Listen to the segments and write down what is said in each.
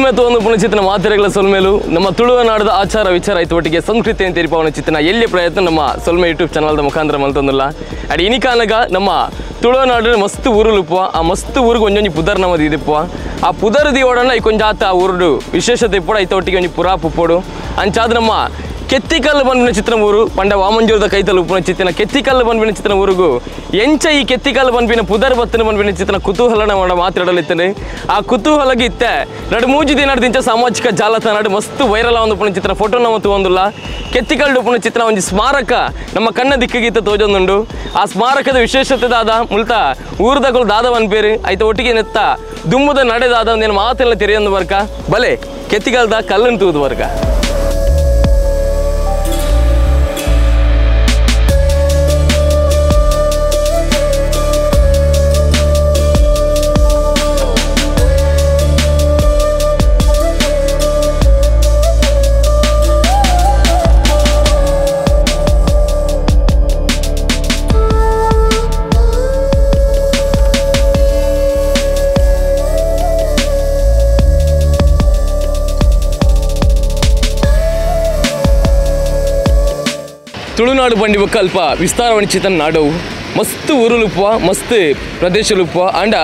ಸೊಲ್ಮೆ ತೋಂದು ಪುನಚಿತನ ಮಾತೆರೆಗಳ ಸೊಲ್ಮೆಲು ನಮ್ಮ ತುಳುವನಾಡದ ಆಚಾರ ವಿಚಾರ ಆಯ್ತು ಒಟ್ಟಿಗೆ ಸಂಸ್ಕೃತಿ ಅಂತ ತೆರಿಪಾವನ ಚಿತ್ತನ ಎಲ್ಲಿ ಪ್ರಯತ್ನ ನಮ್ಮ ಸೊಲ್ಮೆ ಯೂಟ್ಯೂಬ್ ಚಾನಲ್ದ ಮುಖಾಂತರ ಮಲ್ತೊಂದಿಲ್ಲ. ಅಡಿ ಇನಿಕಾನಗ ನಮ್ಮ ತುಳುವನಾಡು ಮಸ್ತ್ ಊರುಲುಪ್ಪುವ ಆ ಮಸ್ತ್ ಊರಿಗೆ ಒಂಜೊಂಜಿ ಪುದರ್ ನಮ್ಮದು ಇದಿಪ್ಪುವ ಆ ಪುದರ್ ದಿವಡನ ಈ ಕೊಂಜಾತ ಆ ಊರುಡು ವಿಶೇಷತೆ ಇಪ್ಪಡು ಐತ ಒಟ್ಟಿಗೆ ಒಂಜಿ ಪುರಾ ಪುಪ್ಪೋಡು ಅಂಚಾದ ನಮ್ಮ ಕೆತ್ತಿಕಲ್ಲು ಬಂದ್ಬಿನ ಚಿತ್ರ ಊರು ಪಂಡ ವಾಮಂಜೂರದ ಕೈತಲು ಉಪ್ಪುನ ಚಿತ್ತಿನ ಕೆತ್ತಿಕಲ್ಲು ಬಂದ್ಬಿನ ಚಿತ್ರ ಊರುಗು ಎಂಚ ಈ ಕೆತ್ತಿಕಲ್ಲು ಬಂದ್ಬಿನ ಪುದರ್ ಬತ್ತನ ಬಂದ್ಬಿನ ಚಿತ್ರನ ಕುತೂಹಲನ ಮಾಡ ಮಾತಾಡಲಿತ್ತನೆ ಆ ಕುತೂಹಲಗೆ ಇತ್ತೆ ನಡು ಮೂಜಿ ದಿನ ದಿಂಚ ಸಾಮಾಜಿಕ ಜಾಲತಾಣ ಮಸ್ತ್ ವೈರಲ್ ಒಂದು ಉಪ್ಪುನ ಚಿತ್ರ ಫೋಟೋ ನಮ್ಮ ತೂವೊಂದುಲ್ಲ. ಕೆತ್ತಿಕಲ್ಲು ಉಪ್ಪುನ ಚಿತ್ರ ಒಂಜಿ ಸ್ಮಾರಕ ನಮ್ಮ ಕಣ್ಣ ದಿಕ್ಕಿಗಿತ್ತ ತೋಜೊಂದುಂಡು. ಆ ಸ್ಮಾರಕದ ವಿಶೇಷತೆ ದಾದ ಮುಲ್ತ ಊರುದಗಳು ದಾದ ಪನ್ಪೇರು ಐತ ಒಟ್ಟಿಗೆ ನೆತ್ತ ದುಮ್ಮದ ನಡೆದಾದ ಒಂದೇನು ಮಾತೆಲ್ಲ ತೆರೆಯೊಂದು ಬರ್ಕ ಬಲೆ ಕೆತ್ತಿಕಲ್ದ ಕಲ್ಲನ್ನು ತೂದು ಬರ್ಕ. ತುಳುನಾಡು ಬಂಡಿ ಬೊಕ್ಕ ಅಲ್ಪ ವಿಸ್ತಾರವಣಿಚಿತನ ನಾಡವು ಮಸ್ತ್ ಊರುಲುಪ್ಪುವ ಮಸ್ತ್ ಪ್ರದೇಶಲುಪ್ಪುವ ಆಂಡ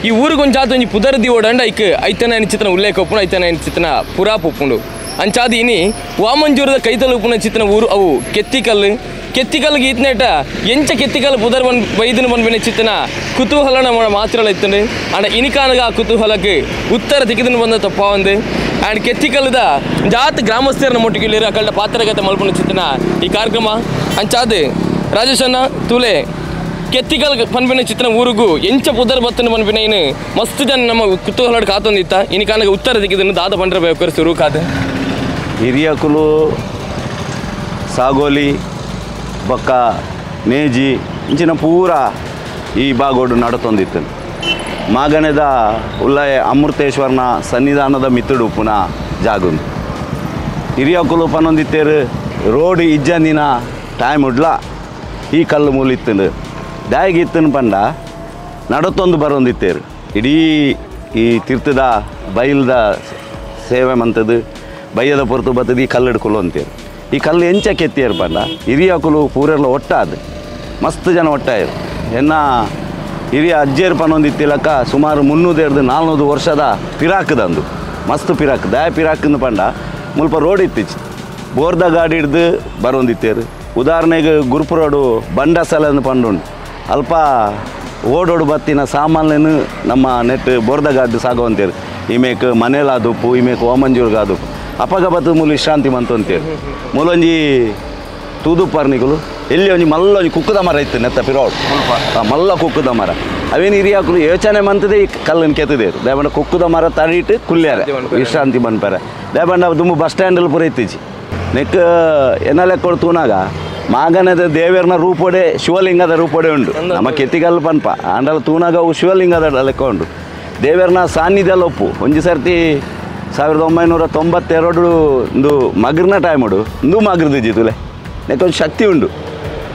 ಈ ಊರುಗೊಂಜಾತ ಒಂಜಿ ಪುದರ್ ದಿವೋಡಂಡ ಐಕ್ ಐತನ ಚಿತ್ರನ ಉಲ್ಲೇಖ ಉಪ್ಪುಂಡು ಐತನ ಚಿತ್ರನ ಪುರಾಪ್ ಉಪ್ಪುಂಡು. ಅಂಚಾದ ಇನಿ ವಾಮಂಜೂರದ ಕೈತಲು ಉಪ್ಪುನ ಚಿತ್ರನ ಊರು ಅವು ಕೆತ್ತಿಕಲ್ಲು. ಕೆತ್ತಿಕಲ್ಗೆ ಈತನೇಟ ಎಂಚ ಕೆತ್ತಿಕಲ್ಲು ಪುದರ್ ಬನ್ ಬೈದನ ಬಂದ್ಬಿನ ಚಿತ್ರನ ಕುತೂಹಲನ ಮಾತ್ರ ಇತ್ತಂಡು. ಆಂಡ ಇನಿಕಾನಗ ಆ ಕುತೂಹಲಕ್ಕೆ ಉತ್ತರ ತಿಕ್ಕಿದನು ಬಂದ ತಪ್ಪ ಒಂದು ಆ್ಯಂಡ್ ಕೆತ್ತಿಕಲ್ಲದ ಜಾತ್ ಗ್ರಾಮಸ್ಥರನ್ನ ಮೊಟ್ಟಿಗಿಲ್ಲಿರು ಅಕಲ್ಡ ಪಾತ್ರಗತ ಮಲ್ಪುನ ಚಿತ್ರನ ಈ ಕಾರ್ಯಕ್ರಮ ಅಂಚಾದ ರಾಜೇಶಣ್ಣ ತೂಲೆ ಕೆತ್ತಿಕಲ್ ಪನ್ಪಿನ ಚಿತ್ರನ ಊರುಗು ಎಂಚ ಪುದರ್ ಬತ್ತನ ಪನ್ಪಿನ ಏನು ಮಸ್ತ್ ಜನ ನಮ್ಮ ಕುತೂಹಲಡ್ ಕಾತೊಂದಿತ್ತ ಇನಿಕಾನಗ ಉತ್ತರ ತಿಕ್ಕಿದನು ದಾದ ಪಂಡ್ರ ಬೇಕಾರೆ ಶುರು ಕಾದು. ಹಿರಿಯಕುಲು ಸಾಗೋಲಿ ಬೊಕ್ಕ ನೇಜಿ ಇಂಚಿನ ಪೂರ ಈ ಭಾಗೋಡು ನಡತೊಂದಿತ್ತು. ಮಾಗಣೆದ ಉಲ್ಲಯ ಅಮೃತೇಶ್ವರನ ಸನ್ನಿಧಾನದ ಮಿತ್ತುಡು ಉಪ್ಪುನ ಜಾಗುಂದು. ಹಿರಿಯಕುಲು ಪನ್ನೊಂದಿತ್ತೇರು ರೋಡ್ ಇಜ್ಜಂದಿನ ಟೈಮ್ ಉಡ್ಲ ಈ ಕಲ್ಲು ಮೂಲ ಇತ್ತಂದು ದಾಯಿಗೆ ಇತ್ತನು ಪಂಡ ನಡತೊಂದು ಬರೊಂದಿತ್ತೇರು. ಇಡೀ ಈ ತೀರ್ಥದ ಬೈಲ್ದ ಸೇವೆ ಮಂತದ್ದು ಬಯ್ಯದ ಪೊರ್ತು ಬತ್ತದ ಈ ಕಲ್ಲು ಹಿಡ್ಕೊಲು ಅಂತೇರು. ಈ ಕಲ್ಲು ಎಂಚ ಕೆತ್ತಿಯರು ಪಂಡ ಹಿರಿಯಕುಲು ಪೂರೆಲ್ಲ ಒಟ್ಟಾದು ಮಸ್ತ್ ಜನ ಒಟ್ಟಾಯರು. ಎನ್ನ ಹಿರಿಯ ಅಜ್ಜಿಯರು ಪನ್ನೊಂದಿತ್ತಿಲಕ್ಕ ಸುಮಾರು 300-400 ವರ್ಷದ ಪಿರಾಕ್ದಂದು ಮಸ್ತ್ ಪಿರಾಕ್ ದಾಯ ಪಿರಾಕ್ಂದು ಪಂಡ ಮುಲ್ಪ ರೋಡ್ ಇತ್ತಿಚ್ಚು ಬೋರ್ದ ಗಾಡಿ ಹಿಡ್ದು ಬರೊಂದಿತ್ತೇರು. ಉದಾಹರಣೆಗೆ ಗುರುಪುರೋಡು ಬಂಡಸಲ ಅಂದು ಪಂಡುಂಡು ಅಲ್ಪ ಓಡೋಡು ಬತ್ತಿನ ಸಾಮಾನ್ಯನು ನಮ್ಮ ನೆಟ್ ಬೋರ್ದ ಗಾಡಿ ಸಾಗುವಂತೇರು. ಈಮೇಕ್ ಮನೇಲಾದುಪ್ಪು ಈಮೇಕ್ ಓಮಂಜೂರ್ಗಾದುಪ್ಪು ಅಪಗ ಬತ್ತು ಮೂಲು ವಿಶ್ರಾಂತಿ ಮಂತಂತೇರು. ಮೂಲೊಂಜಿ ತೂದುಪ್ಪರ್ನಿಕುಲು ಎಲ್ಲಿ ಒಂಜಿ ಮಲ್ಲ ಒಂಜಿ ಕುಕ್ಕುದ ಮರ ಇತ್ತು ನೆತ್ತ ಪಿರೋಡ್ ಮಲ್ಲ ಕುಕ್ಕುದ ಮರ ಅವೇನು ಹಿರಿಯಾಕುಲು ಯೋಚನೆ ಮಂತದೆ ಈ ಕಲ್ಲನ್ನು ಕೆತ್ತದೇರು. ದಯಬಂಡ ಕುಕ್ಕುದ ಮರ ತಡಿಟ್ಟು ಕುಲ್ಯಾರೆ ವಿಶ್ರಾಂತಿ ಬಂದ್ಪಾರೆ. ದಯಬಂಡ ದುಂಬು ಬಸ್ ಸ್ಟ್ಯಾಂಡಲ್ಲಿ ಪೂರ ಇತ್ತೀಚಿ ನೆಕ್ ಎನ್ನಲೆ ಕೊಡು ತೂನಾಗ ಮಾಗನದ ದೇವೇರ್ನ ರೂಪೊಡೆ ಶಿವಲಿಂಗದ ರೂಪೊಡೆ ಉಂಡು. ನಮ್ಮ ಕೆತ್ತಿಗಲ್ಲು ಪನ್ಪ ಆಂಡಲ ತೂನಾಗ ಅವು ಶಿವಲಿಂಗದ ಲೆಕ್ಕ ಉಂಡು. ದೇವೇರ್ನ ಸಾನ್ನಿಧ್ಯ ಒಪ್ಪು ಒಂಜಿ ಸರ್ತಿ 1992 ಇಂದು ಮಗ್ರನ ಟೈಮ್ ಉಡು ಇಂದು ಮಗ್ರದಿಜ್ಜಿ ತುಲೆ ನೆಕ್ಕೊಂದು ಶಕ್ತಿ ಉಂಡು.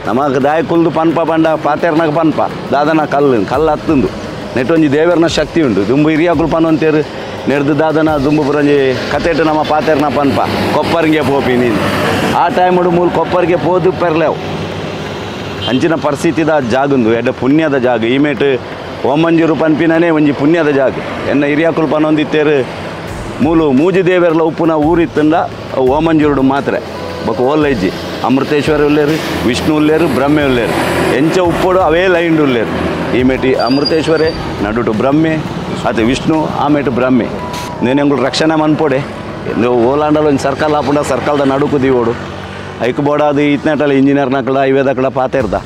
ನಮಗ ದಾಯ ಕುಲ್ದು ಪನ್ಪ ಪಂಡ ಪಾತೆರ್ನಾಗ ಪನ್ಪ ದಾದನ ಕಲ್ಲು ಕಲ್ಲು ಹತ್ತಂದು ನೆಟ್ಟೊಂಜಿ ದೇವರ್ನ ಶಕ್ತಿ ಉಂಡು. ದುಂಬು ಹಿರಿಯಾಕುಲು ಪನ್ನೊಂತೇರು ನೆಡ್ದು ದಾದನ ದುಂಬು ಪುರಂಜಿ ಕತೆಟು ನಮ್ಮ ಪಾತೆರ್ನ ಪನ್ಪ ಕೊಪ್ಪರಿಗೆ ಪೋಪಿ ನೀನು ಆ ಟೈಮ್ ಉಡು ಮೂಲು ಕೊಪ್ಪರಿಗೆ ಪೋದು ಪೆರ್ಲೇವು ಅಂಚಿನ ಪರಿಸ್ಥಿತಿದ ಜಾಗುಂದು ಎಡ್ಡ ಪುಣ್ಯದ ಜಾಗ. ಈಮೇಟ್ ಓಮಂಜೂರು ಪನ್ಪಿನೇ ಒಂಜಿ ಪುಣ್ಯದ ಜಾಗ. ಎನ್ನ ಹಿರಿಯಾಕುಲು ಪನ್ನೊಂದಿತ್ತೇರು ಮೂಲು ಮೂಜಿ ದೇವರ್ಲ ಉಪ್ಪುನ ಊರಿತ್ತಂಡ ಓಮಂಜೂರುಡು ಮಾತ್ರ ಬೊಕ್ಕ ಓಲ್ಲ ಇಜ್ಜಿ. ಅಮೃತೇಶ್ವರ ಉಲ್ಲೇರು ವಿಷ್ಣು ಉಲ್ಲೇರು ಬ್ರಹ್ಮೆ ಉಲ್ಲೇರು ಎಂಚ ಉಪ್ಪೋಡು ಅವೇ ಲೈಂಡ್ ಉಲ್ಲೇರು. ಈ ಮೇಟಿ ಅಮೃತೇಶ್ವರೇ ನಡುಟು ಬ್ರಹ್ಮೆ ಅದು ವಿಷ್ಣು ಆ ಮೇಟು ಬ್ರಹ್ಮೆ ನೇನೆಂಗುಳು ರಕ್ಷಣೆ ಮನ್ಪೊಡೆ ಓಲಾಂಡಲ್ಲಿ ಒಂದು ಸರ್ಕಲ್ ಹಾಪುಂಡ ಸರ್ಕಲ್ದ ನಡುಕು ದೀವೋಡು ಐಕ್ ಬೋಡಾದು ಇತ್ನೇಟಲ್ಲ ಇಂಜಿನಿಯರ್ನಕಡ ಇವೇದಕಡ ಪಾತೆರ್ದ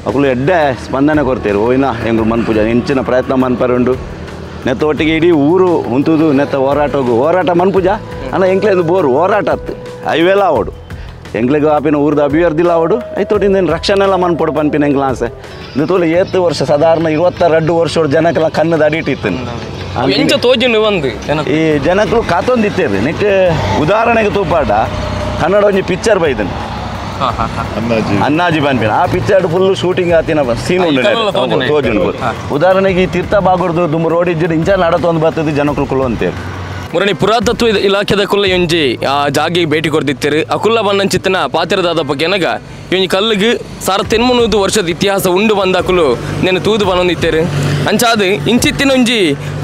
ಅಕುಲು ಎಡ್ಡೆ ಸ್ಪಂದನೆ ಕೊಡ್ತೀರು ಓಯ್ನ ಎಂಗುಳು ಮನ್ಪೂಜ ಎಂಚಿನ ಪ್ರಯತ್ನ ಮನ್ಪರುಂಡು. ನೆತ್ತ ಒಟ್ಟಿಗೆ ಇಡೀ ಊರು ಉಂತುದು ನೆತ್ತ ಹೋರಾಟೋಗು ಹೋರಾಟ ಮನ್ಪೂಜ ಅಣ್ಣ ಎಂಕ್ಲೇದು ಬೋರು ಹೋರಾಟ ಅತ್ತು ಐವೆಲ್ಲ ಅವಡು ಎಂಕ್ಲೆಗ್ ಆಪಿನ ಊರ್ದ ಅಭಿವೃದ್ಧಿಲ ಅವಡು ಐತೊಟ್ಟಿಂದ ರಕ್ಷಣೆ ಎಲ್ಲ ಮನ್ಪೊಡು ಪನ್ಪಿನ ಎಂಕ್ಲ ಆಸೆ. ತೋಲೆ ಏತ್ತು ವರ್ಷ ಸಾಧಾರಣ 22 ವರ್ಷ ಜನಕ್ಕೆಲ್ಲ ಕಣ್ಣದ ಅಡಿಟಿತ್ತು ಈ ಜನಕ್ಕಳು ಕಾತೊಂದಿತ್ತೇರು. ನೆಕ್ ಉದಾಹರಣೆಗೆ ತೂಪಾಟ ಕನ್ನಡ ಒಂಜಿ ಪಿಕ್ಚರ್ ಬೈದನು ಅನ್ನಾಜಿ ಪನ್ಪಿನ ಆ ಪಿಕ್ಚರ್ ಫುಲ್ ಶೂಟಿಂಗ್ ಆತಿನ ಸೀನ್ ಉಂಡು ತೋಜುಂಡು. ಉದಾಹರಣೆಗೆ ಈ ತೀರ್ಥ ಬಾಗುರ್ದು ದುಂಬು ರೋಡ್ ಇಜ್ಜಿಡು ಇಂಚ ನಡತೊಂದು ಬರ್ತದೆ ಜನಕ್ಕಳು ಕುಲ್ಲು ಅಂತೇಳಿ. ಮುರಣಿ ಪುರಾತತ್ವ ಇಲಾಖೆದ ಕುಲ್ಲ ಒಂಜಿ ಆ ಜಾಗೆಗೆ ಭೇಟಿ ಕೊರ್ದಿತ್ತರು ಅಕುಲ್ಲ ಬಂದಂಚಿತ್ತನ ಪಾತ್ರದಾದ ಬಗ್ಗೆನಗ ಇವನ್ ಕಲ್ಲಿಗೆ 1300 ವರ್ಷದ ಇತಿಹಾಸ ಉಂಡು ಬಂದಾಕುಲು ನೆನು ತೂದು ಬಂದಿತ್ತರು ಅಂಚಾದ ಇಂಚಿತ್ತಿನ ಒಂಜಿ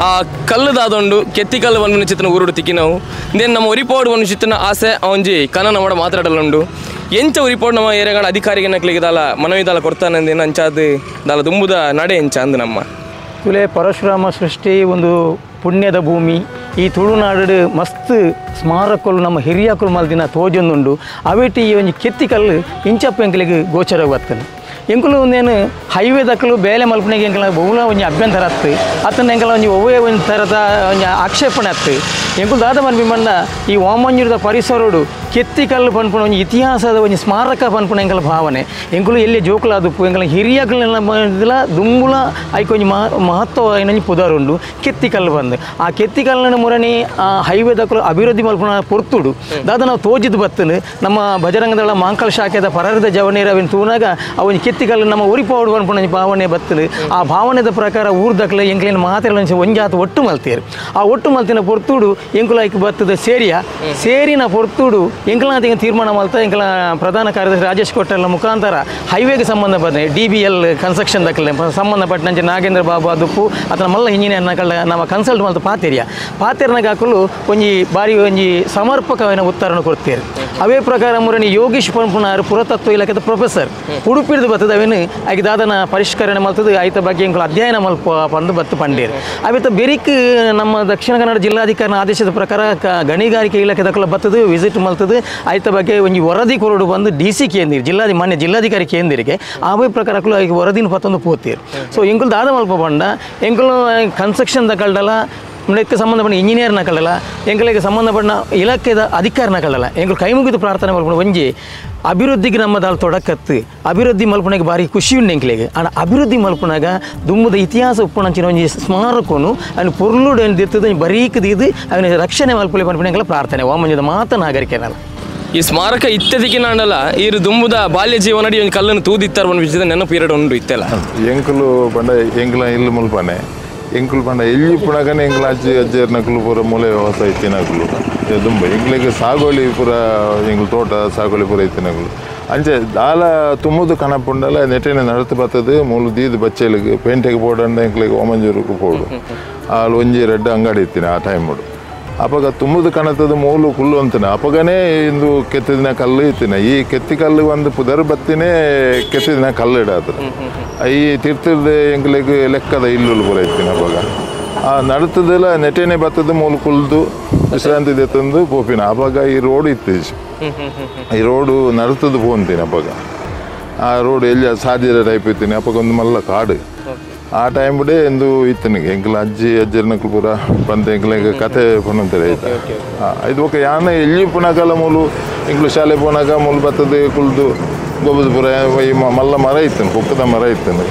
ಆ ಕಲ್ಲುದಾದೊಂಡು ಕೆತ್ತಿ ಕಲ್ಲು ಬಂದ ಚಿತ್ತನ ಊರುಡು ತಿಕ್ಕಿನವು then ನಮ್ಮ ಒರಿಪೋಡು ಒಂದು ಚಿತ್ತನ ಆಸೆ ಒಂಜಿ ಕನ ನಮ್ಮ ಮಾತಾಡಲುಂಡು ಎಂಚ ಒರಿಪೋಡು ನಮ್ಮ ಏರಿಯಾಗಳ ಅಧಿಕಾರಿಗೆ ನಕ್ಲಿಗೆ ದಾಲ ಮನವಿ ದಾಲ ಕೊಡ್ತಾನಂದೇನು ಅಂಚಾದ ದಾಲ ದುಂಬುದ ನಡೆ ಎಂಚ ಅಂದು ನಮ್ಮ ತುಲೆ ಪರಶುರಾಮ ಸೃಷ್ಟಿ ಒಂದು ಪುಣ್ಯದ ಭೂಮಿ ಈ ತುಳುನಾಡು ಮಸ್ತ್ ಸ್ಮಾರಕಲು ನಮ್ಮ ಹಿರಿಯಕುಲು ಮಲ್ದಿನ ತೋಜೊಂದುಂಡು ಅವೇಟಿ ಈ ಒಂಜಿ ಕೆತ್ತಿ ಕಲ್ಲು ಇಂಚಪ್ಪ ಎಂಕಲಿಗೆ ಗೋಚರ ಬರ್ತದೆ ಎಂಕುಲು ಒಂದೇನು ಹೈವೇ ದಕ್ಕಲು ಬೇಲೆ ಮಲ್ಪನೆಗೆ ಎಂಕಲ ಬಹುಳ ಒಂಜಿ ಅಭ್ಯಂತರ ಅತ್ತು ಅತ್ತನ ಎಂಕಲ ಒಂಜಿ ಒವ್ವೇ ಒಂದು ಥರದ ಒಂಜಿ ಆಕ್ಷೇಪಣೆ ಅತ್ತು ಎಂಕುಲು ದಾದ ಮನ್ಪಿ ಈ ವಾಮಂಜೂರದ ಪರಿಸರೋಡು ಕೆತ್ತಿ ಕಲ್ಲು ಪನ್ಪುನ ಒಂಜಿ ಇತಿಹಾಸದ ಒಂಜಿ ಸ್ಮಾರಕ ಪನ್ಪುನ ಎಂಕಲ ಭಾವನೆ ಎಂಕುಲು ಎಲ್ಲಿ ಜೋಕುಲಾದುಪ್ಪು ಎಂಕಲ ಹಿರಿಯಕುಲೆಲ್ಲ ದುಂಬುಲ ಐಕೊಂಜಿ ಮಹತ್ವ ಒಂಜಿ ಪುದರುಂಡು ಕೆತ್ತಿ ಕಲ್ಲು ಬಂದು ಆ ಕೆತ್ತಿ ಕಲ್ಲನ ಮುರಣಿ ಆ ಹೈವೇ ದಕ್ಕಲು ಅಭಿವೃದ್ಧಿ ಮಲ್ಪುನ ಪೊರ್ತುಡು ದಾದ ನಾವು ತೋಜಿದ್ದು ಬತ್ತನು ನಮ್ಮ ಬಜರಂಗದಳ ಮಾಂಕಲ್ ಶಾಖೆದ ಪರರದ ಜವನೇರ ಅವಿನ ತೂನಾಗ ಅವನ ಕೆತ್ತಿ ಕಲ್ಲು ನಮ್ಮ ಉರಿಪೋಡು ಪನ್ಪುನ ಒಂಜಿ ಭಾವನೆ ಬತ್ತನು ಆ ಭಾವನೆದ ಪ್ರಕಾರ ಊರು ದಕ್ಕಲು ಎಂಕಲಿನ ಮಾತೆಲ್ಲ ಒಂಜಾತ ಒಟ್ಟು ಮಲ್ತೇರು ಆ ಒಟ್ಟು ಮಲ್ತಿನ ಪೊರ್ತುಡು ಎಂಕುಲ ಐಕ್ ಬತ್ತದ ಸೇರಿಯ ಸೇರಿನ ಪೊರ್ತುಡು ಎಂಕಲಾಂತ ತೀರ್ಮಾನ ಮಲ್ತ ಎಂಕಲ ಪ್ರಧಾನ ಕಾರ್ಯದರ್ಶಿ ರಾಜೇಶ್ ಕೊಟ್ಟೆಲ್ಲ ಮುಖಾಂತರ ಹೈವೇಗೆ ಸಂಬಂಧಪಟ್ಟ DBL construction ದಕ್ಕಲೆ ಸಂಬಂಧಪಟ್ಟಂತೆ ನಾಗೇಂದ್ರ ಬಾಬು ಅದುಪ್ಪು ಅಥವಾ ಮಲ್ಲ ಇಂಜಿನಿಯರ್ನ ಕಳ್ಳ ನಮ್ಮ ಕನ್ಸಲ್ಟ್ ಮಲ್ತ ಪಾತೆರಿಯ ಪಾತೆರ್ನಾಗ ಹಾಕಲು ಒಂಜಿ ಬಾರಿ ಒಂಜಿ ಸಮರ್ಪಕವಾದ ಉತ್ತರನ ಕೊಡ್ತೇವೆ ಅವೇ ಪ್ರಕಾರ ಮುರಣಿ ಯೋಗೀಶ್ ಪಂಪುನಾರು ಪುರಾತತ್ವ ಇಲಾಖೆದ ಪ್ರೊಫೆಸರ್ ಉಡುಪಿಡ್ದು ಬರ್ತದೆ ಅವೇನು ಆಗ ದಾದನ ಪರಿಷ್ಕರಣೆ ಮಲ್ತದ ಆಯ್ತ ಬಗ್ಗೆ ಎಂಕುಲು ಅಧ್ಯಯನ ಮಲ್ಪ ಪಂದು ಬತ್ತು ಪಂಡೇರು ಅವಿತ ಬೆರಿಕ್ ನಮ್ಮ ದಕ್ಷಿಣ ಕನ್ನಡ ಜಿಲ್ಲಾಧಿಕಾರಿನ ಆದೇಶದ ಪ್ರಕಾರ ಗಣಿಗಾರಿಕೆ ಇಲಾಖೆ ದಕ್ಕಲ ಬರ್ತದೆ ವಿಸಿಟ್ ಮಲ್ತದೆ ಆಯ್ತ ಬಗ್ಗೆ ಒಂಜಿ ವರದಿ ಕೊರಡು ಬಂದು ಡಿ ಸಿ ಕೇಂದ್ರ ಜಿಲ್ಲಾಧಿ ಮಾನ್ಯ ಜಿಲ್ಲಾಧಿಕಾರಿ ಕೇಂದ್ರಿಗೆ ಆವೇ ಪ್ರಕಾರಕ್ಕೂ ಈಗ ವರದಿನ ಪತ್ತೊಂದು ಪೋತೀರು ಸೊ ಎಂಕುಲು ದಾದ ಮಲ್ಪ ಬಂಡ ಎಂಕುಲು ಕನ್ಸ್ಟ್ರಕ್ಷನ್ ದಕ್ಕಲ್ಡಲ್ಲ ನೆಕ್ಕೆ ಸಂಬಂಧಪಟ್ಟ ಇಂಜಿನಿಯರ್ನ ಕಳ್ಳಲ್ಲ ಎಂಕಲಿಗೆ ಸಂಬಂಧಪಟ್ಟ ಇಲಾಖೆದ ಅಧಿಕಾರಿನ ಕಳ್ಳಲ್ಲ ಎಂಕುಲು ಕೈ ಮುಗಿದು ಪ್ರಾರ್ಥನೆ ಮಲ್ಪುನ ಒಂಜಿ ಅಭಿವೃದ್ಧಿಗೆ ನಮ್ಮ ದಾಲ್ ತೊಡಕತ್ತು ಅಭಿವೃದ್ಧಿ ಮಲ್ಪುನಾಗ ಭಾರಿ ಖುಷಿ ಉಂಡು ಎಂಕಲಿಗೆ ಆಂಡ ಅಭಿವೃದ್ಧಿ ಮಲ್ಪುನಾಗ ದುಮ್ಮದ ಇತಿಹಾಸ ಉಪ್ಪುನಂಚಿನ ಒಂಜಿ ಸ್ಮಾರಕನು ಅವನು ಪೊರ್ಲುಡು ಏನು ದಿತ್ತದ ಬರೀಕ್ ದೀದು ಅವನ ರಕ್ಷಣೆ ಮಲ್ಪುಲೆ ಪನ್ಪಿನ ಎಂಕಲ ಪ್ರಾರ್ಥನೆ ವಾಮಂಜದ ಮಾತ ನಾಗರಿಕನಲ್ಲ ಈ ಸ್ಮಾರಕ ಇತ್ಯದಿಗೆ ನಾಡಲ್ಲ ಈ ದುಂಬುದ ಬಾಲ್ಯ ಜೀವನಡಿ ಒಂದು ಕಲ್ಲನ್ನು ತೂದಿತ್ತಾರೆ ಒಂದು ವಿಷಯದ ನೆನಪು ಎರಡು ಉಂಡು ಇತ್ತೆಲ್ಲ ಎಂಕುಲು ಪಂಡ ಎಂಕಲ ಇಲ್ಲು ಮುಲ್ಪನೆ ಎಂಕುಲು ಪಂಡ ಎಲ್ಲಿ ಪುಣಕನೆ ಎಂಕುಲು ಅಜ್ಜಿ ಅಜ್ಜಿಯರ್ನಕುಲು ಪೂರ ಮೂಲೆ ವ್ಯವಸಾಯ ಇತ್ತಿನಕುಲು ದುಂಬ ಎಂಕ್ಲಿಗೆ ಸಾಗೋಳಿ ಪೂರ ಎಂಕುಲು ತೋಟ ಸಾಗೋಳಿ ಪೂರ ಇತ್ತಿನಕುಲು ಅಂಚೆ ದಾಲ ತುಮ್ಮುದು ಕಣಪುಂಡಲ ನೆಟೆನೆ ನಡತು ಬರ್ತದೆ ಮೂಲು ದೀದು ಬಚ್ಚೆಲಿಗೆ ಪೇಂಟೆಗೆ ಪೋಡಂಡ ಎಂಕ್ಲಿಗೆ ಓಮಂಜೂರಿಗೆ ಪೋಡು ಅಲ್ಲಿ ಒಂಜಿ ರೆಡ್ ಅಂಗಡಿ ಇತ್ತಿನ ಆ ಟೈಮ್ ಅಪಗ ತುಮ್ಮುದು ಕಣತದ ಮೂಲು ಕುಲ್ಲು ಅಂತಾನೆ ಅಪಗನೇ ಇಂದು ಕೆತ್ತಿದಿನ ಕಲ್ಲು ಇತ್ತಿನ ಈ ಕೆತ್ತಿ ಕಲ್ಲು ಒಂದು ಪುದರ್ ಬತ್ತಿನೇ ಕೆತ್ತಿದಿನ ಕಲ್ಲು ಇಡಾತ್ರ ಈ ತೀರ್ಥದ ಎಂಕ್ಲಿಗೆ ಲೆಕ್ಕದ ಇಲ್ಲುಲು ಪೂರ ಇತ್ತಿನ ಅಪಗ ಆ ನಡತದೆಲ್ಲ ನೆಟೆನೆ ಬತ್ತದ ಮೂಲು ಕುಲ್ದು ವಿಶ್ರಾಂತಿ ತಂದು ಪೋಪಿನ ಅಪಗ ಈ ರೋಡ್ ಇತ್ತು ಈ ರೋಡು ನಡತದ ಪೋಂತೀನಿ ಅಪಗ ಆ ರೋಡ್ ಎಲ್ಲಿ ಸಾಧ್ಯದ ಟೈಪ್ ಇತ್ತೀನಿ ಅಪಗ ಒಂದು ಮಲ್ಲ ಕಾಡು ಆ ಟೈಮ್ ಬಿಡೆ ಎಂದು ಇತ್ತನಿಗೆ ಎಂಕಲ ಅಜ್ಜಿ ಅಜ್ಜರ್ನಕ್ಲು ಪೂರ ಬಂತ ಎಂಕಲಿಗೆ ಕತೆ ಪನ್ನಂತಾರೆ ಆಯ್ತಾ ಇದು ಓಕೆ ಯಾನ ಎಲ್ಲಿ ಪುನಕಲ ಮೂಲು ಎಂಕ್ಲು ಶಾಲೆ ಪೋನಾಗ ಮೂಲು ಬತ್ತದ ಕುಲ್ದು ಗೊಬ್ಬದ ಪೂರ ಈ ಮಲ್ಲ ಮರ ಇತ್ತನು ಕುಕ್ಕದ ಮರ ಇತ್ತನು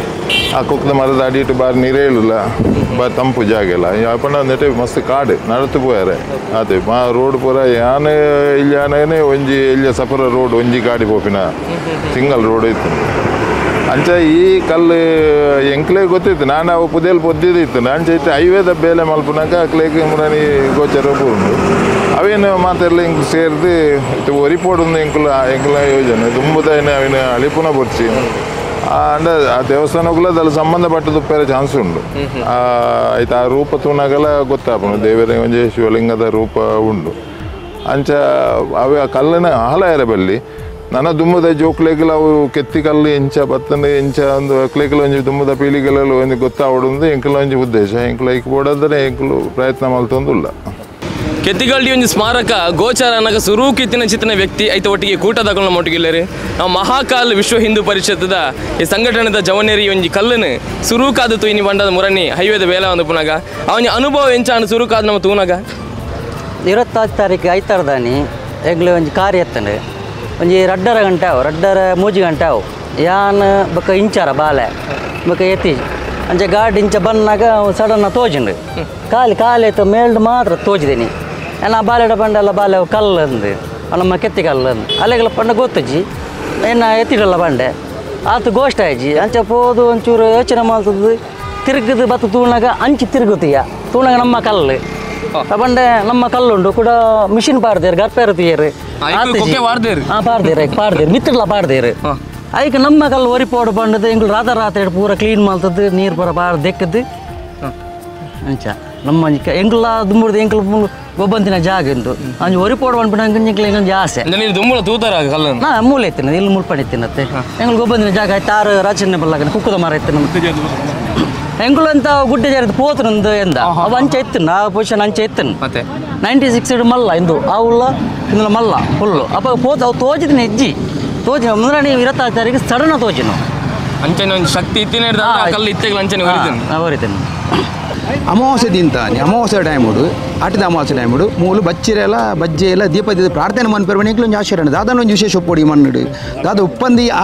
ಆ ಕುಕ್ಕದ ಮರದ ಅಡಿಟ್ಟು ಬಾರಿ ನೀರೇ ಇಲ್ಲ ಬಾರಿ ತಂಪು ಜಾಗ ಇಲ್ಲ ಯಾಪಣ್ಣ ನೆಟೆ ಮಸ್ತ್ ಕಾಡು ನಡತು ಪೋಯಾರೆ ಅದೇ ಮಾ ರೋಡ್ ಪೂರ ಯಾನೆ ಇಲ್ಲಿ ಯಾನೇ ಒಂಜಿ ಇಲ್ಲಿ ಸಪರ ರೋಡ್ ಒಂಜಿ ಗಾಡಿ ಪೋಪಿನ ಸಿಂಗಲ್ ರೋಡ್ ಇತ್ತು ಅಂಚ ಈ ಕಲ್ಲು ಎಂಕ್ಲೇ ಗೊತ್ತಿತ್ತು ನಾನು ಅವು ಪುದೇಲ್ ಪೊದ್ದಿದ್ದು ಅಂಚ ಇತ್ತು ಹೈವೇದ ಬೇಲೆ ಮಲ್ಪುನಾಗ ಅಕ್ಲೇಗೆ ಮುರಣಿ ಗೋಚರ ಪೂರ್ಣ ಅವೇನು ಮಾತೆಲ್ಲ ಎಂಕ್ಲು ಸೇರಿದು ಇತ್ತು ಒರಿಪೋಡೊಂದು ಎಂಕುಲ ಎಂಕುಲ ಯೋಜನೆ ದುಂಬುದ ಅವಿನ ಅಳಿಪುನ ಬೊಡ್ಚಿ ಅಂಡ ಆ ದೇವಸ್ಥಾನಕ್ಕೂ ಅದಲ್ಲಿ ಸಂಬಂಧಪಟ್ಟದ್ದು ಬೇರೆ ಚಾನ್ಸ್ ಉಂಡು ಆಯ್ತು ಆ ರೂಪ ತೂನಾಗಲ ಗೊತ್ತಾಪುನು ದೇವರ ಒಂಜಿ ಶಿವಲಿಂಗದ ರೂಪ ಉಂಡು ಅಂಚ ಅವೆ ಆ ಕಲ್ಲಿನ ಆಲ ಬಲ್ಲಿ ನನ್ನ ದುಮ್ಮದ ಜೋಕ್ಲೇಗಲ ಅವು ಕೆತ್ತಿ ಕಲ್ಲು ಎಂಚ ಬತ್ತನ ಎಂಚ ಒಂದು ಅಕ್ಲೇಕಲ ಒಂಜಿ ದುಮ್ಮದ ಪೀಳಿಗೆಲ್ಲ ಒಂಜಿ ಗೊತ್ತಾವಡೊಂದು ಎಂಕಲ ಒಂಜಿ ಉದ್ದೇಶ ಎಂಕುಲು ಐಕ್ ಬೋಡಾದರೆ ಎಂಕುಲು ಪ್ರಯತ್ನ ಮಲ್ತೊಂದುಲ್ಲ ಕೆತ್ತಿಗಳ್ಳಿ ಒಂದು ಸ್ಮಾರಕ ಗೋಚಾರ ಅನ್ನಕ ಸುರೂಕಿತ್ತಿನ ಚಿತ್ತಿನ ವ್ಯಕ್ತಿ ಐತ ಒಟ್ಟಿಗೆ ಕೂಟದ ಮೊಟ್ಟಿಗಿಲ್ಲರು ನಾವು ಮಹಾಕಾಲ್ ವಿಶ್ವ ಹಿಂದೂ ಪರಿಷತ್ತದ ಈ ಸಂಘಟನೆದ ಜವನೇರಿ ಒಂಜಿ ಕಲ್ಲನು ಸುರೂಕಾದ ತೂಯಿನಿ ಬಂಡದ ಮುರನಿ ಹೈವೇದ ಬೇಲ ಒಂದು ಪುನಗ ಅವನ ಅನುಭವ ಎಂಚಾನು ಸುರೂಕಾದ ನಮ್ಮ ತೂನಗ 26 ತಾರೀಕು ಐತಾರದಾನಿ ಎಂಗ್ಲೆ ಒಂಜಿ ಕಾರ್ಯ ಎತ್ತಂಡು ಒಂಜಿ ರಡ್ಡರ ಗಂಟೆ ಅವು ರಡ್ಡರ ಮೂಜಿ ಗಂಟೆ ಅವು ಯಾನ್ ಬೊಕ್ಕ ಇಂಚಾರ ಬಾಲೆ ಬೊಕ್ಕ ಎತ್ತಿ ಅಂಚೆ ಗಾಡಿ ಇಂಚ ಬಂದಾಗ ಸಡನ್ ತೋಜಿಂಡು ಖಾಲಿ ಖಾಲಿ ಆಯ್ತು ಮೇಲ್ಡ್ ಮಾತ್ರ ತೋಜಿದ್ದೀನಿ ನಾ ಬಾಲೆಡ ಬಂಡೆಲ್ಲ ಬಾಲೆ ಕಲ್ಲು ಅಂದು ನಮ್ಮ ಕೆತ್ತಿ ಕಲ್ಲು ಅಂದು ಅಲ್ಲೆಗೆಲ್ಲ ಪಂಡ ಗೊತ್ತಜ್ಜಿ ಏನ ಎತ್ತಿಡಲ್ಲ ಬಂಡೆ ಆತು ಗೋಷ್ಟ ಆಯ್ಜಿ ಅಂಚೆ ಪೋದು ಒಂಚೂರು ಯೋಚನೆ ಮಾಡ್ತದ್ದು ತಿರುಗದು ಬತ್ತು ತೂಣಾಗ ಅಂಚಿ ತಿರುಗುತ್ತೀಯ ತೂಣಾಗ ನಮ್ಮ ಕಲ್ಲು ಪಂಡೆ ನಮ್ಮ ಕಲ್ಲುಂಡು ಕೂಡ ಮಿಷಿನ್ ಪಾಡ್ದೇರು ಗರ್ಪೇರು ತೀಯರು ಹಾಂ ಪಾಡ್ದೇರು ಪಾಡ್ದೇರು ಮಿತ್ರಲ ಪಾಡ್ದೇರು ಐಕ್ ನಮ್ಮ ಕಲ್ಲು ಒರಿಪೋಡು ಪಂಡದು ಎಂಗಳು ರಾತ್ರಿ ರಾತ್ರಿ ಪೂರ ಕ್ಲೀನ್ ಮಾಡ್ತದ್ದು ನೀರು ಪೂರ ಪಾಡ್ ದೆಕ್ಕದ್ದು ಅಂಚ ನಮ್ಮ ಎಂಕುಲ ದುಂಬುರ್ದು ಎಂಕುಲು ಗೊಬ್ಬಂತಿನ ಜಾಗ ಇಂದು ಅಂಚ ಒರಿಪೋಡು ಪನ್ಪಿನ ಎಂಕುಲು ಎಂಕೊಂಜಿ ಆಸೆ ದುಂಬುಲ ತೂತಾರ ಕಲ್ಲನ್ನು ನಾ ಮೂಲೆ ಇತ್ತಿನ ಇಲ್ಲಿ ಮುಲ್ಪಣಿ ತಿನ್ನತ್ತೆ ಎಂಕುಲು ಗೊಬ್ಬಂತಿನ ಜಾಗ ತಾರು ರಾಚನೆ ಬಲ್ಲಾಗನೆ ಕುಕ್ಕದ ಮರ ಇತ್ತು ನಮ್ಮ ಎಂಕುಲು ಅಂತ ಗುಡ್ಡೆ ಜಾರಿದ ಪೋತನಂದು ಎಂದ ಅವು ಅಂಚೆ ಇತ್ತು ಆ ಪೊಸಿಷನ್ ಅಂಚೆ ಇತ್ತು ಮತ್ತೆ 96 ಮಲ್ಲ ಇಂದು ಆವುಲ್ಲ ಇಂದುಲ ಮಲ್ಲ ಫುಲ್ಲು ಅಪ್ಪ ಪೋತ ಅವು ತೋಜಿದ ಹೆಜ್ಜಿ ತೋಜಿನ ಅಂದ್ರೆ ನೀವು 26 ತಾರೀಕು ಸಡನ್ ತೋಜಿನ ಅಂಚನೆ ಒಂದು ಶಕ್ತಿ ಇತ್ತಿನ ಕಲ್ಲು ಇತ್ತೆಗಳು ಅಂಚನೆ ಹೊರಿತೇನೆ ಅಮಾವಾಸ್ಯೆ ದಿನತಾನೆ ಅಮಾವಾಸ್ಯೆ ಟೈಮುಡು ಆಟದ ಅಮಾವಾಸ್ಯೆ ಟೈಮುಡು ಮೂಲು ಬಚ್ಚಿರೆಲ್ಲ ಬಜ್ಜೆ ಎಲ್ಲ ದೀಪದ ಪ್ರಾರ್ಥನೆ ಮನ್ಪೆರ್ ಎಂಕ್ಲು ಒಂಜಿ ಆಶ್ಚರ್ಯ ದಾದನ ಒಂಜಿ ವಿಶೇಷ ಒಪ್ಪೊಡಿ ಮಣ್ಣುಡು ದಾದ ಉಪ್ಪಂದಿ ಆ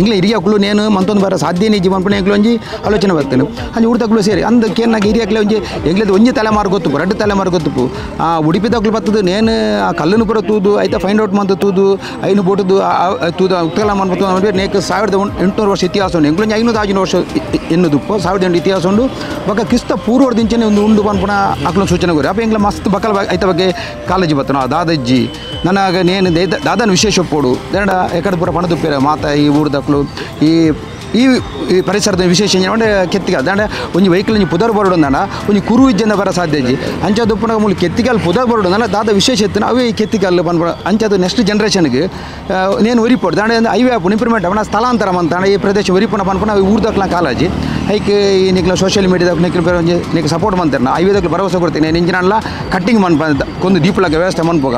ಇಂಗ್ಲ ಹಿರಿಯಕ್ಕಲು ನೇನು ಮಂತೊಂದು ಬರ ಸಾಧ್ಯನೇ ಇಜ್ಜಿ ಮನ್ಪುನ ಎಂಕ್ಲು ಒಂಜಿ ಆಲೋಚನೆ ಬರ್ತೇನೆ ಅಂಚೆ ಊರ್ದಕ್ಕಲು ಸೇರಿ ಅಂದ ಕೇನ್ನಾಗ ಹಿರಿಯಕ್ಲೆ ಒಂಜಿ ಎಂಗ್ಲದ ಒಂಜಿ ತಲೆಮಾರು ಗೊತ್ತುಪು ಎರಡು ತಲೆಮಾರು ಗೊತ್ತುಪು ಆ ಉಡುಪಿದಕ್ಕಲು ಬರ್ತದೆ ನೇನು ಆ ಕಲ್ಲನ್ನು ಪೂರ ತೂದು ಐತ ಫೈಂಡ್ ಔಟ್ ಮಂತ ತೂದು ಐನು ಬೋಟದು ತೂದು ಉತ್ಕಲ ಮನ್ಪು ನೇಕ್ 1800 ವರ್ಷ ಇತಿಹಾಸ ಉಂಡು ಎಂಕ್ಲು ಒಂಜಿ 500 ವರ್ಷ ಎನ್ನುದುಪ್ಪು 1800 ಇತಿಹಾಸ ಉಂಡು ಬೊಕ್ಕ ಕ್ರಿಸ್ತ ಪೂರ್ವದಿಂಚನೆ ಒಂದು ಉಂಡು ಪನ್ಪುನ ಅಕ್ಲು ಸೂಚನೆ ಕೊರಿ ಅಪ್ಪ ಎಂಗ್ಲ ಮಸ್ತ್ ಬಕಲ್ ಐತ ಬಗ್ಗೆ ಕಾಲೇಜ್ ಬತ್ತನ ದಾದಜ್ಜಿ ನನಗೆ ನೇನು ದಾದನ ವಿಶೇಷ ಒಪ್ಪೋಡು ದಂಡ ಎಕಡೆ ಪೂರ ಪಣದುಪ್ಪೇರ ಮಾತ ಈ ಊರ್ದಕ್ಲು ಈ ಈ ಈ ಪರಿಸರದ ವಿಶೇಷ ಅಂದರೆ ಕೆತ್ತಿಗಾಲ್ ದಂಡ ಒಂಜಿ ವೆಹಿಕಲ್ ಒಂಜಿ ಪುದರ್ ಬರೋಡು ಅಂದಣ ಒಂಜಿ ಕುರು ಇಜ್ಜಂದ ಬರ ಸಾಧ್ಯ ಇಜ್ಜಿ ಅಂಚ ದುಪ್ಪುನಾಗ ಮೂಲು ಕೆತ್ತಿಗಾಲ್ ಪುದರ್ ಬರೋಡು ಅಂದಣ ದಾದ ವಿಶೇಷ ಇತ್ತು ಅವೇ ಈ ಕೆತ್ತಿಗಾಲ್ ಪನ್ಪುನ ಅಂಚದು ನೆಕ್ಸ್ಟ್ ಜನ್ರೇಷನ್ಗೆ ನೇನು ಒರಿಪೋಡು ದಂಡ ಐವೇ ಆಪುಂಡು ಇಂಪ್ರೂವ್ಮೆಂಟ್ ಅವನ ಸ್ಥಳಾಂತರ ಮಂತಾಣ ಈ ಪ್ರದೇಶ ಒರಿಪುನ ಪನ್ಪುನ ಅವು ಊರ್ದಕ್ಲ ಕಾಲಾಜಿ ಐಕ್ ಈ ನಿಕ್ಲ ಸೋಷಿಯಲ್ ಮೀಡಿಯಾದಾಗ ನಿಕ್ಲ ಬೇರೆ ಒಂಜಿ ನಿಕ್ ಸಪೋರ್ಟ್ ಮಂತಿರ್ನ ಐವೇದಕ್ಕೆ ಭರವಸೆ ಕೊಡ್ತೀನಿ ನಿಂಜಿನಲ್ಲ ಕಟ್ಟಿಂಗ್ ಮನ್ಪ ಕೊಂದು ದೀಪಲಕ ವ್ಯವಸ್ಥೆ ಮನ್ಪೋಗ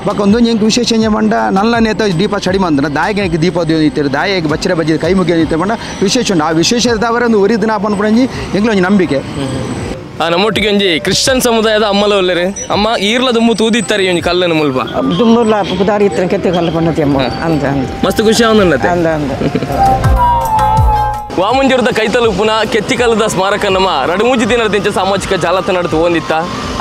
ಬೊಕ್ಕ ಒಂದೊಂದು ಎಂಕ್ ವಿಶೇಷ ಎಂಜ ಪಂಡ ನಲ್ಲ ನೇತ ದೀಪ ಚಡಿ ಮಂದನ ದಾಯಗೆ ದೀಪ ಇತ್ತಾರೆ ದಾಯಗೆ ಬಚ್ಚರೆ ಬಜ್ಜಿ ಕೈ ಮುಗಿಯ ಪಂಡ ವಿಶೇಷ ಉಂಡು ಆ ವಿಶೇಷ ಅವರ ಒಂದು ಒರಿದಿನ ಪನ್ಪುನಂಜಿ ಎಂಕ್ಲ ಒಂಜಿ ನಂಬಿಕೆ. ನಮ್ಮೊಟ್ಟಿಗೆ ಒಂಜಿ ಕ್ರಿಶ್ಚಿಯನ್ ಸಮುದಾಯದ ಅಮ್ಮಲ ಒಲ್ಲೆರು ಅಮ್ಮ ಈರ್ಲ ದುಂಬು ತೂದಿತ್ತಾರೆ ಒಂಜಿ ಕಲ್ಲನ್ನು ಮುಲ್ಪ ದುಂಬುಲ ಪುದಾರಿ ಇತ್ತಿನ ಕೆತ್ತೆ ಕಲ್ಲು ಪಣ್ಣತಿ ಅಮ್ಮ ಅಂದ ಅಂದ ಮಸ್ತ್ ಖುಷಿ ಆವೊಂದುಂಡತೆ ಅಂದ ಅಂದ. ವಾಮಂಜೂರದ ಕೈತಲುಪುನ ಕೆತ್ತಿಕಲ್ಲದ ಸ್ಮಾರಕ ನಮ್ಮ ರಡುಮೂಜಿ ದಿನದ ಸಾಮಾಜಿಕ ಜಾಲತಾಣ ತಗೊಂಡಿತ್ತ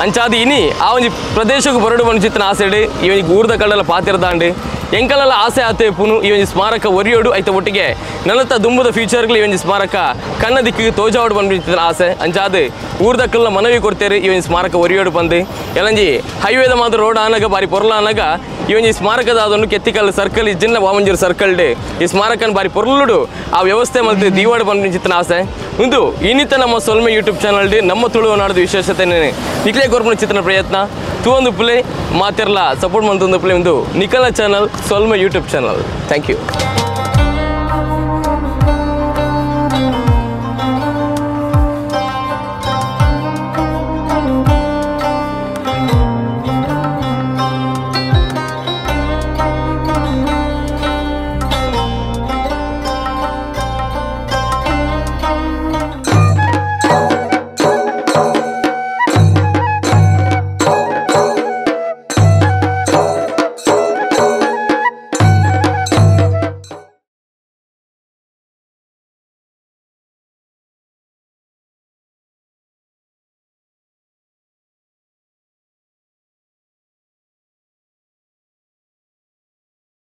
ಅಂಚಾದ ಇನಿ ಆ ಒಂಜಿ ಪ್ರದೇಶಕ್ಕೆ ಬರಡು ಮನುಚಿತ್ತನ ಆಸೆಡು ಈ ಒಂಜಿ ಊರ್ದ ಕಳ್ಳಲ ಪಾತಿರದಾಂಡು ಎಂಕಲೆಲ್ಲ ಆಸೆ ಆತೆ ಪುನು ಈ ಒಂಜಿ ಸ್ಮಾರಕ ಒರಿಯೋಡು ಐತ ಒಟ್ಟಿಗೆ ನನ್ನತ್ತ ದುಂಬುದ ಫ್ಯೂಚರ್ಗಳು ಈ ಒಂಜಿ ಸ್ಮಾರಕ ಕಣ್ಣ ದಿಕ್ಕಿಗೆ ತೋಜಾವಡು ಬಂದ್ಬಿಟ್ಟಿನ ಆಸೆ ಅಂಚಾದ ಊರ್ದ ಕಲ್ಲ ಮನವಿ ಕೊಡ್ತೇವೆ ಈ ಒಂಜಿ ಸ್ಮಾರಕ ಒರಿಯೋಡು ಬಂದು ಎಲ್ಲಂಜಿ ಹೈವೇದ ಮಾತ್ರ ರೋಡ್ ಆನಾಗ ಬಾರಿ ಪೊರ್ಲ ಆನಾಗ ಈ ಒಂಜಿ ಸ್ಮಾರಕದ ಅದನ್ನು ಕೆತ್ತಿಕಲ್ ಸರ್ಕಲ್ ಇಜ್ಜಿನ ವಾಮಂಜೂರು ಸರ್ಕಲ್ ಡೆ ಈ ಸ್ಮಾರಕನ ಬಾರಿ ಪೊರ್ಲುಡು ಆ ವ್ಯವಸ್ಥೆ ಮಲ್ತು ದೀವಾಡು ಬಂದ್ಬಿಟ್ಟಿನ ಆಸೆ. ಒಂದು ಇನ್ನಿತ ನಮ್ಮ ಸೊಲ್ಮೆ ಯೂಟ್ಯೂಬ್ ಚಾನಲ್ ಡಿ ನಮ್ಮ ತುಳುನಾಡದ ವಿಶೇಷತೆ ನಿಕ್ಲೆ ಕೊರ್ಪುನ ಚಿತ್ರನ ಪ್ರಯತ್ನ ತೂವೊಂದು ಪ್ಲೇ ಮಾತಿರ್ಲ ಸಪೋರ್ಟ್ ಮಂತೊಂದು ಪ್ಲೇ ಒಂದು ನಿಕಲ channel Solme YouTube channel. Thank you.